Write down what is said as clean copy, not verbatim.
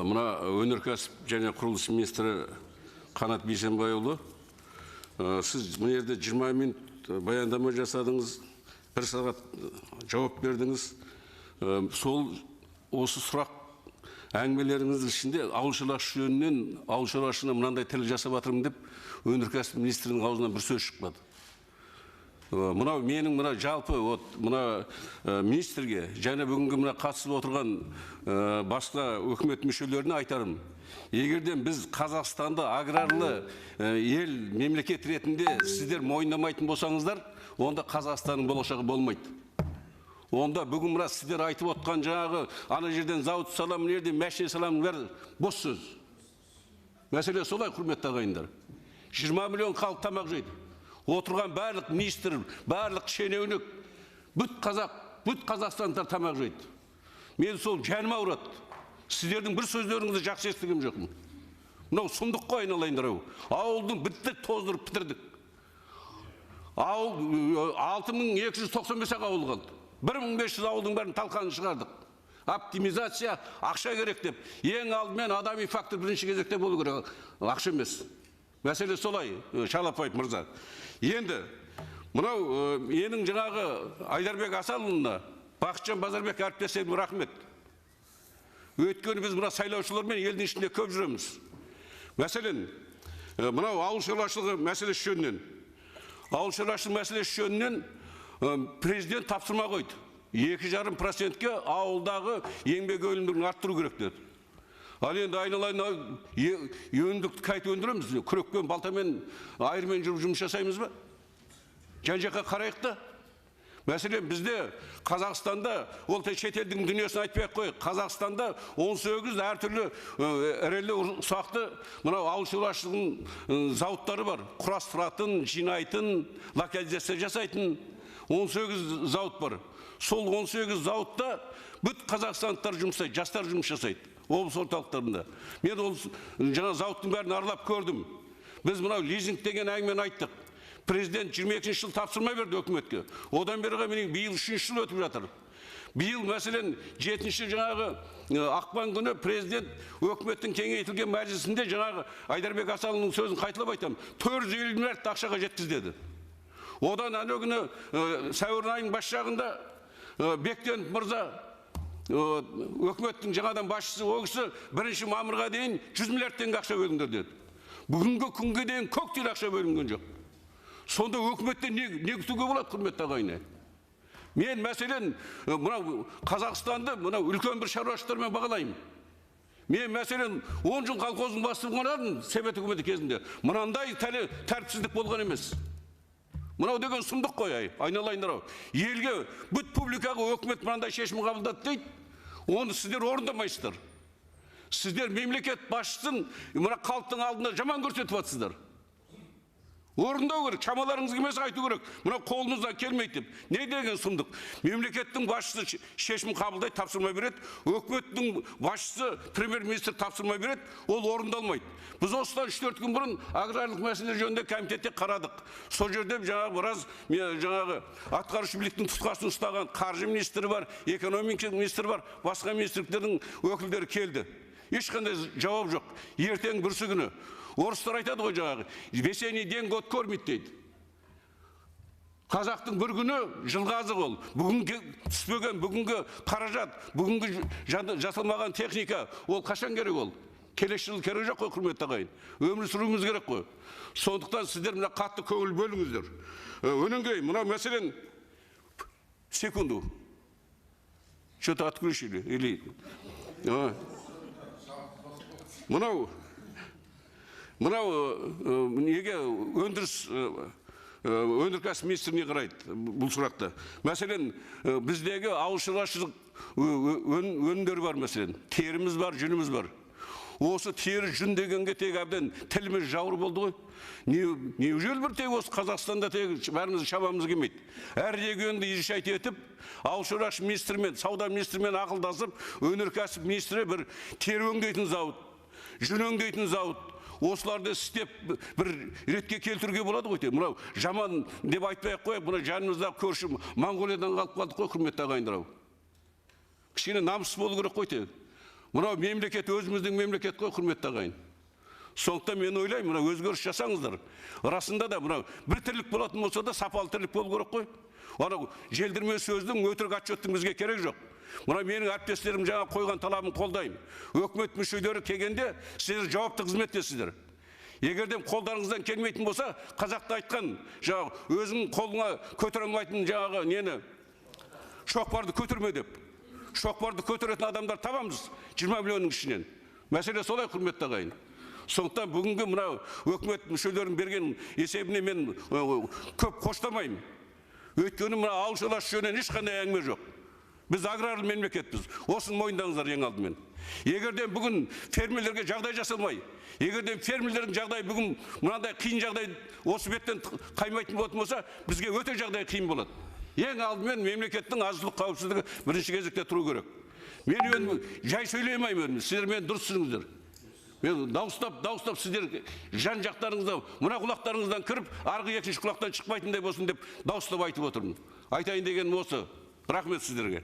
Мына өнеркәсіп және құрылыс министрі Қанат Бейсенбайұлы, сіз мына жерде 20 минут баяндама жасадыңыз, бір сағат жауап бердіңіз. Сол осы сұрақ әңгімелеріңіздің ішінде ауыл шаруашылығы жөнінен ауыл шаруашылығына мынандай тіл жасап жатырмын деп өнеркәсіп министрінің аузынан бір сөз шықпады. Мынау менің мына жалпы вот мына министрге және бүгінгі мына қатысып отырған басқа өкімет мүшелеріне айтарым. Егерден біз Қазақстанды аграрлы ел мемлекет ретінде сіздер мойындамайтын болсаңыздар, онда Қазақстанның болашағы болмайды. Онда бүгін мына сіздер айтып отқан жаңағы ана жерден зауыт саламын, мына жерден машина саламын, бәрі бос сөз. Мәселе солай, құрметті ағайындар. 20 миллион халық тамақ жейді. Отырған барлық министр, барлық шенеунік, бүт қазақ, бүт қазақстандықтар тамақ жейді. Мен сол жаным ауырады. Сіздердің бір сөздеріңізді жақсы естіген жоқпын. Мынау сұмдық қой, айналайындар ау. Ауылдың біттік, тоздырып бітірдік. Ауыл 6295 ақ ауыл қалды. 1500 ауылдың бәрін талқанын шығардық. Оптимизация, ақша керек деп. Ең алдымен адами фактор бірінші кезекте болу керек, ақша емес. Мәселе солай, Шалапаев мырза. Енді мынау менің жаңағы Айдарбек Асанұлына, Бақытжан Базарбек әріптестеріме рахмет. Өйткені біз мына сайлаушылармен елдің ішінде көп жүреміз. Мәселен, мынау ауыл шаруашылығы мәселесі жөнінен. Ауыл шаруашылығы мәселесі жөнінен президент тапсырма қойды. 2,5%-ке ауылдағы еңбек өнімділігін арттыру керек деді. Ал енді айналайын өнімділікті қайтып өндіреміз? Күрекпен, балтамен, айырмен жүріп жұмыс жасаймыз ба? Жан-жаққа қарайық та. Мәселен, бізде Қазақстанда, ол шетелдің дүниесін айтпай ақ қояйық, Қазақстанда 18 әртүрлі ірілі ұсақты мынау ауыл шаруашылығының зауыттары бар. Құрастыратын, жинайтын, локализация жасайтын 18 зауыт бар. Сол 18 зауытта бүт қазақстандықтар жұмыс жасайды, жастар жұмыс жасайды облыс орталықтарында. Мен ол жаңа зауыттың бәрін аралап көрдім. Біз мынау лизинг деген әңгімені айттық. Президент 22 жыл тапсырма берді өкіметке. Одан бері міне биыл 3 жыл өтіп жатыр. Биыл мәселен 7 жаңағы ақпан күні президент өкіметтің кеңейтілген мәжілісінде жаңағы Айдарбек Асанұлының сөзін қайталап айтамын, 450 миллиард ақшаға жеткіз деді. Одан әнеу күні сәуір айының бас жағында Бектенов мырза өкіметтің жаңадан басшысы, ол кісі 1 мамырға дейін 100 миллиард теңге ақша бөліңдер деді. Бүгінгі күнге дейін көк тиын ақша бөлінген жоқ. Сонда өкіметтен не күтуге болады, құрметті ағайын? Мен мәселен мынау Қазақстанды мынау үлкен бір шаруашылықтармен бағалаймын. Мен мәселен 10 жыл колхоздың бастығы болған Совет үкіметі кезінде. Мынандай тәртіпсіздік болған емес. Мынау деген сұмдық қой, айналайындар ау. Елге, бүт публикаға өкімет мынандай шешім қабылдады дейді. Оны сіздер орындамайсыздар. Сіздер мемлекет басшысын мына халықтың алдында жаман көрсетіп жатсыздар. Орындау керек, шамаларыңыз келмесе айту керек. Мына қолымыздан келмейді деп. Не деген сұмдық? Мемлекеттің басшысы шешім қабылдайды, тапсырма береді. Өкіметтің басшысы, премьер-министр тапсырма береді, ол орындалмайды. Біз осыдан 3-4 күн бұрын аграрлық мәселелер жөнінде комитетте қарадық. Сол жерде жаңағы біраз жаңағы атқарушы биліктің тұтқасын ұстаған қаржы министрі бар, экономика министрі бар, басқа министрліктердің өкілдері келді. Ешқандай жауап жоқ. Ертең бүрсі күні. Орыстар айтады ғой жаңағы, весенний день год кормит дейді. Қазақтың бір күні жылға азық ол. Бүгінгі түспеген, бүгінгі қаражат, бүгінгі жасалмаған техника, ол қашан керек ол? Келесі жыл керек жоқ қой, құрметті ағайын. Өмір сүруіміз керек қой. Сондықтан сіздер мына қатты көңіл бөліңіздер. Онан кейін мына мәселен, секунду. Что-то отключили или мынау неге өндіріс өнеркәсіп министріне қарайды бұл сұрақты. Мәселен, біздегі ауыл шаруашылық өнімдері бар, мәселен, теріміз бар, жүніміз бар. Осы тері жүн дегенге тек әбден тіліміз жауыр болды ғой. Неужели бір тек осы Қазақстанда тек бәріміздің шамамыз келмейді? Әр регионды изучать етіп, ауыл шаруашылық министрімен, сауда министрімен ақылдасып, өнеркәсіп министрі бір тері өңдейтін зауыт, жүн өңдейтін зауыт, осыларды істеп бір ретке келтіруге болады ғой. Мынау жаман деп айтпай ақ қояйық, мына жанымыздағы көрші Моңғолиядан қалып қалдық қой, құрметті ағайындар ау. Кішкене намыс болу керек қой. Мынау мемлекет өзіміздің мемлекет қой, құрметті ағайын. Сондықтан мен ойлаймын, мынау өзгеріс жасаңыздар. Расында да мынау бір тірлік болатын болса да сапалы тірлік болу керек қой. Анау желдірме сөздің, өтірік отчеттің бізге керек жоқ. Мына менің әріптестерім жаңа қойған талабын қолдаймын. Өкімет мүшелері келгенде сіздер жауапты қызметтесіздер. Егер де қолдарыңыздан келмейтін болса, қазақта айтқан, жаңағы өзің қолыңа көтере алмайтын жаңағы нені, шоқпарды көтерме деп. Шоқпарды көтеретін адамдар табамыз 20 миллионның ішінен. Мәселе солай, құрметті ағайын. Сондықтан бүгінгі мынау өкімет мүшелерінің берген есебіне мен көп қоштамаймын. Өйткені мына ауыл шаруашылығы жөнінен ешқандай әңгіме жоқ. Біз аграрлы мемлекетпіз. Осыны мойындаңыздар ең алдымен. Егер де бүгін фермерлерге жағдай жасалмай, егер де фермерлердің жағдайы бүгін мынандай қиын жағдай осы беттен қаймайтын болатын болса, бізге өте жағдай қиын болады. Ең алдымен мемлекеттің азық-түлік қауіпсіздігі бірінші кезекте тұру керек. Мен енді жай сөйлей алмаймын, сіздер мені дұрыс түсініңіздер. Мен дауыстап сіздер жан жақтарыңызда, мына құлақтарыңыздан кіріп, арғы екінші құлақтан шықпайтындай болсын деп дауыстап айтып отырмын. Айтайын дегенім осы. Рахмет сіздерге.